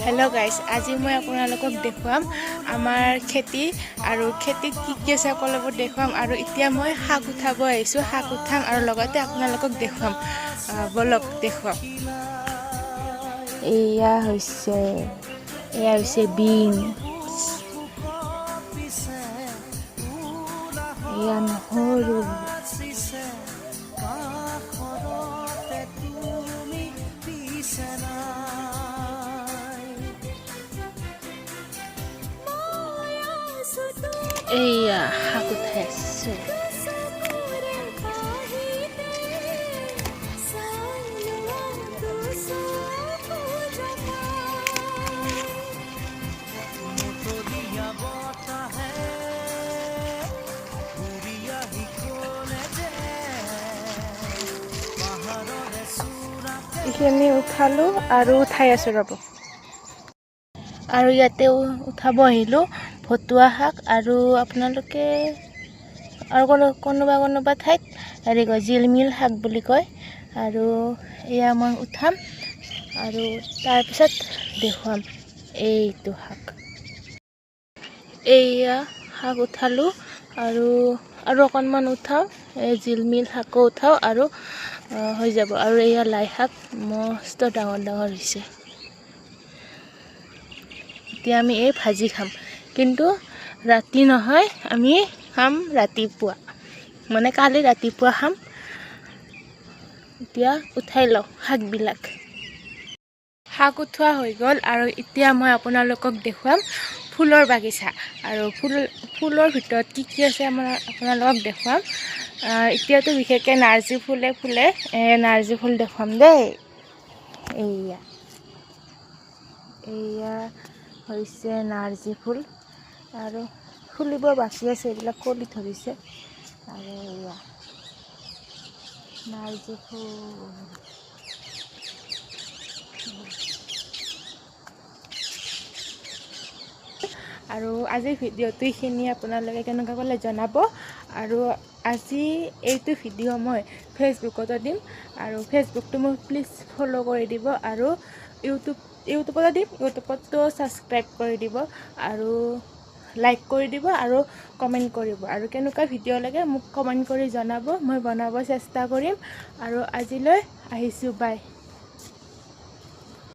Hello' guys, আজি মই আপোনালোকক দেখুৱাম আমাৰ খেতি আৰু খেতিত কি কি আছে সকলোবোৰ দেখুৱাম। আৰু এতিয়া মই শাক উঠাব আহিছোঁ, শাক উঠাম আৰু লগতে আপোনালোকক দেখুৱাম। ব'লক দেখুৱাম। এয়া হৈছে বিনছ, এয়া নহৰু। কাষৰতে তুমি পিছে নাই। এয়া শাক উঠাই আছোঁ। চকুৰে পাহিতে চাই লোৱা দুচকু জপাই। মুতলীয়া বতাহে উৰি আহি ক'লে যে পাহাৰৰে চূড়াতে এইখিনি উঠালোঁ আৰু উঠাই আছোঁ, ৰ'ব। আৰু ইয়াতে উঠাব আহিলোঁ ভতুৱা শাক। আৰু আপোনালোকে আৰু কোনোবা কোনোবা ঠাইত হেৰি কয়, জিলমিল শাক বুলি কয়। আৰু এয়া মই উঠাম আৰু তাৰপিছত দেখুৱাম এইটো শাক। এইয়া শাক উঠালোঁ আৰু আৰু অকণমান উঠাওঁ, এই জিলমিল শাকো উঠাওঁ আৰু হৈ যাব। আৰু এয়া লাই শাক মস্ত ডাঙৰ ডাঙৰ হৈছে। এতিয়া আমি এই ভাজি খাম, কিন্তু ৰাতি নহয়, আমি খাম ৰাতিপুৱা, মানে কালি ৰাতিপুৱা খাম। এতিয়া উঠাই লওঁ শাকবিলাক। শাক উঠোৱা হৈ গ'ল আৰু এতিয়া মই আপোনালোকক দেখুৱাম ফুলৰ বাগিচা আৰু ফুলৰ ভিতৰত কি কি আছে আমাৰ আপোনালোকক দেখুৱাম। এতিয়াতো বিশেষকৈ নাৰ্জী ফুলে ফুলে। নাৰ্জী ফুল দেখুৱাম দেই। এইয়া এইয়া হৈছে নাৰ্জী ফুল আৰু ফুলিব বাকী আছে, এইবিলাক কলি ধৰিছে। আৰু এয়া নাৰ্জী ফুল। আৰু আজিৰ ভিডিঅ'টো এইখিনি। আপোনালোকে কেনেকুৱা পালে জনাব। আৰু আজি এইটো ভিডিঅ' মই ফেচবুকতো দিম আৰু ফেচবুকটো মোক প্লিজ ফ'ল' কৰি দিব। আৰু ইউটিউবতো দিম, ইউটিউবতো ছাবস্ক্ৰাইব কৰি দিব আৰু লাইক কৰি দিব আৰু কমেণ্ট কৰিব। আৰু কেনেকুৱা ভিডিঅ' লাগে মোক কমেণ্ট কৰি জনাব, মই বনাব চেষ্টা কৰিম। আৰু আজিলৈ আহিছোঁ, বাই।